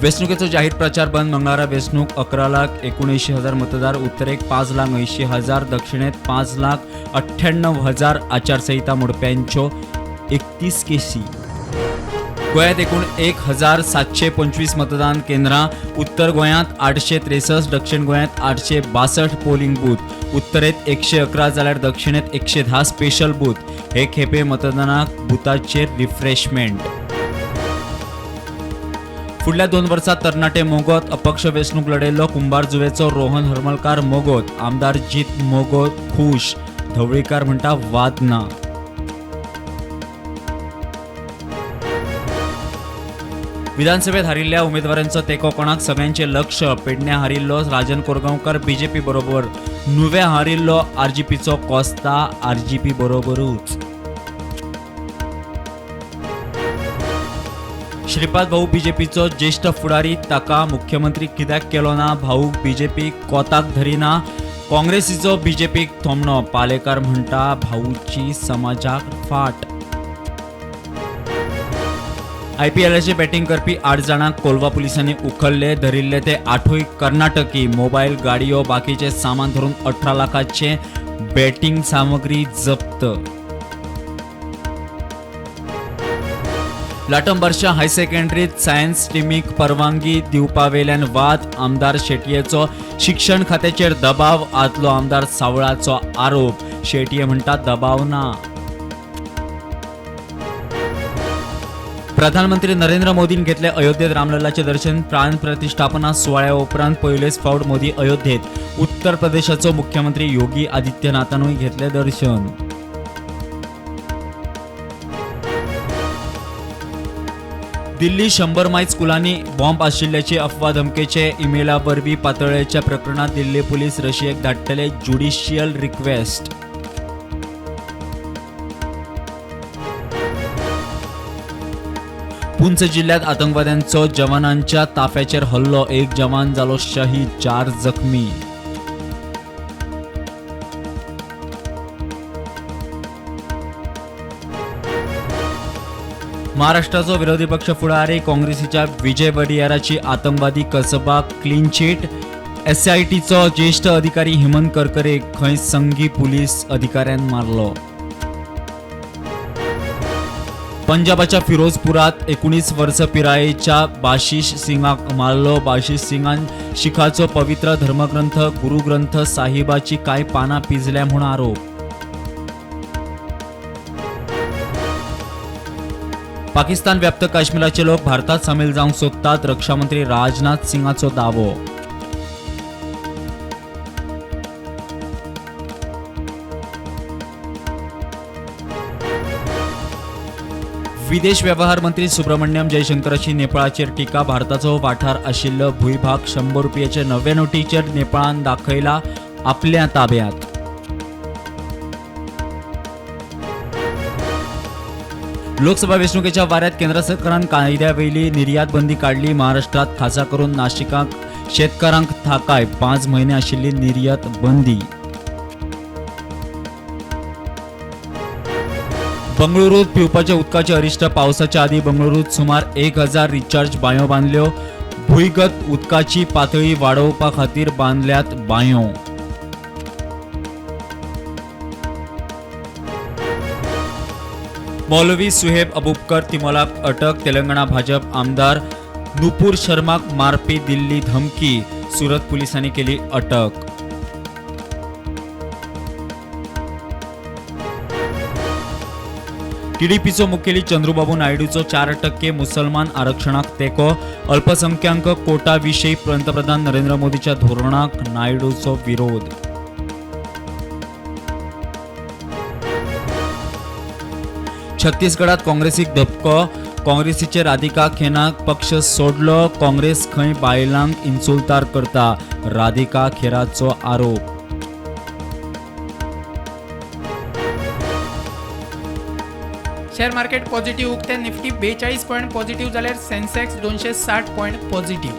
वेंचणुकेचो जाहीर प्रचार बंद. मंगळारा वेंचणूक. 11,79,000 मतदार. उत्तरेक 5,80,000, दक्षिणेत 5,98,000. आचारसंहिता मोडप्यांच्यो 31 केसी. गोंयांत एकूण 1725 मतदान केंद्रां. उत्तर गोंयांत 863, दक्षिण गोंयांत 862 पोलिंग बूथ. उत्तरेत 111 जाल्यार दक्षिणेत 110 स्पेशल बूथ. हे खेपे मतदानाक बुथाचेर रिफ्रेशमेंट. फुडल्या 2 वर्सात तरणाटे मोगोत अपक्ष वेंचणूक लढयल्लो कुंभारजुवेचो रोहन हरमलकार मोगोत. आमदार जीत मोगोत खूश. ढवळीकार म्हणटा वाद ना. विधानसभेत हारिल्ल्या उमेदवारांचो तेंको कोणाक? सगळ्यांचे लक्ष. पेडण्या हारिल्लो राजन कोरगांवकर बीजेपी बरोबर. नुव्या हारिल्लो आरजीपीचो कोस्ता आरजीपी बरोबरूच. श्रीपाद भाऊ बीजेपीचो ज्येष्ठ फुडारी, ताका मुख्यमंत्री कित्याक केलो ना? भाऊक बीजेपी कोताक धरिना. काँग्रेसीचो बीजेपीक थोमणो. पालेकार म्हणटा भाऊची समाजाक फाट. आयपीएलाचे बॅटिंग करपी 8 जाणांक कोलवा पुलिसांनी उखल्ले. धरिल्ले ते 8 कर्नाटकी. मोबायल, गाडयो, बाकीचे सामान धरून 18 लाखाचे बॅटिंग सामग्री जप्त. लाटंबारच्या हाय सेकंडरीत सायन्स टिमीक परवानगी दिवपावेल्यान वाद. आमदार शेटयेचो शिक्षण खात्याचेर दबाव. आदलो आमदार सावळाचो आरोप. शेटये म्हणटा दबाव ना. प्रधानमंत्री नरेंद्र मोदीन घेतले अयोध्येत रामलल्लाचे दर्शन. प्राण प्रतिष्ठापना सुवाळ्या उपरांत पयलेच फावट मोदी अयोध्येत. उत्तर प्रदेशाचो मुख्यमंत्री योगी आदित्यनाथानूय घेतले दर्शन. दिल्ली 100 मायज स्कुलांनी बॉम्ब आशिल्ल्याची अफवा धमकेचे इमेला वरवीं पातळ्ळेच्या प्रकरणात दिल्ली पुलीस रशियेक धाडटले ज्युडिशियल रिक्वेस्ट. पुंछ जिल्ह्यात आतंकवाद्यांचो जवानांच्या ताफ्याचेर हल्लो. 1 जवान जालो शहीद, 4 जखमी. महाराष्ट्राचो विरोधी पक्ष फुडारी काँग्रेसीच्या विजय वडियाराची आतंकवादी कसबा क्लीन चिट. एसआयटीचो ज्येष्ठ अधिकारी हेमंत करकरे खंय संघी पुलीस अधिकाऱ्यान मारलो. पंजाबाच्या फिरोजपुरात 19 वर्स पिरायेच्या बाशिश सिंगाक मारलो. बाशिश सिंगान शिखाचो पवित्र धर्मग्रंथ गुरुग्रंथ साहिबाची कांय पानां पिंजल्या म्हूण आरोप. पाकिस्तान व्याप्त काश्मीराचे लोक भारतात सामील जावंक सोदतात, रक्षामंत्री राजनाथ सिंगाचो दावो. विदेश व्यवहार मंत्री सुब्रमण्यम जयशंकराची नेपाळाचेर टीका. भारताचो वाठार आशिल्लो भूंयभाग 100 रुपयाचे नव्या नोटीचेर नेपाळान दाखयला आपल्या ताब्यात. लोकसभा वेंचणुकेच्या वाऱ्यात केंद्र सरकारान कायद्यावयली निर्यात बंदी काडली. महाराष्ट्रात खासा करून नाशिकाक शेतकारांक थाकाय. 5 म्हयने आशिल्ली निर्यात बंदी. बंगळुरूत पिवपाच्या उदकाचे अरिश्ट. पावसाच्या आदी बंगळुरूत सुमार 1000 रिचार्ज बांयो बांदल्यो. भूंयगत उदकाची पातळी वाडोवपा खातीर बांदल्यात बांयो. मौलवी सुहेब अबुबकर तिमोलाक अटक. तेलंगणा भाजप आमदार नुपूर शर्माक मारपी दिल्ली धमकी. सुरत पुलिसांनी केली अटक. टीडीपीचो मुखेली चंद्रबाबू नायडूचो 4% मुसलमान आरक्षणाक तेंको. अल्पसंख्याक कोटा विशीं पंतप्रधान नरेंद्र मोदीच्या धोरणाक नायडूचो विरोध. छत्तीसगडात काँग्रेसीक धपको. काँग्रेसीचे राधिका खेनाक पक्ष सोडलो. काँग्रेस खंय बायलांक इन्सुल्तार करता, राधिका खेराचो आरोप. शेअर मार्केट पॉझिटिव्ह उक्ते. निफ्टी 42 पॉईंट पॉझिटिव्ह जाल्यार सेन्सेक्स 260 पॉईंट पॉझिटिव्ह.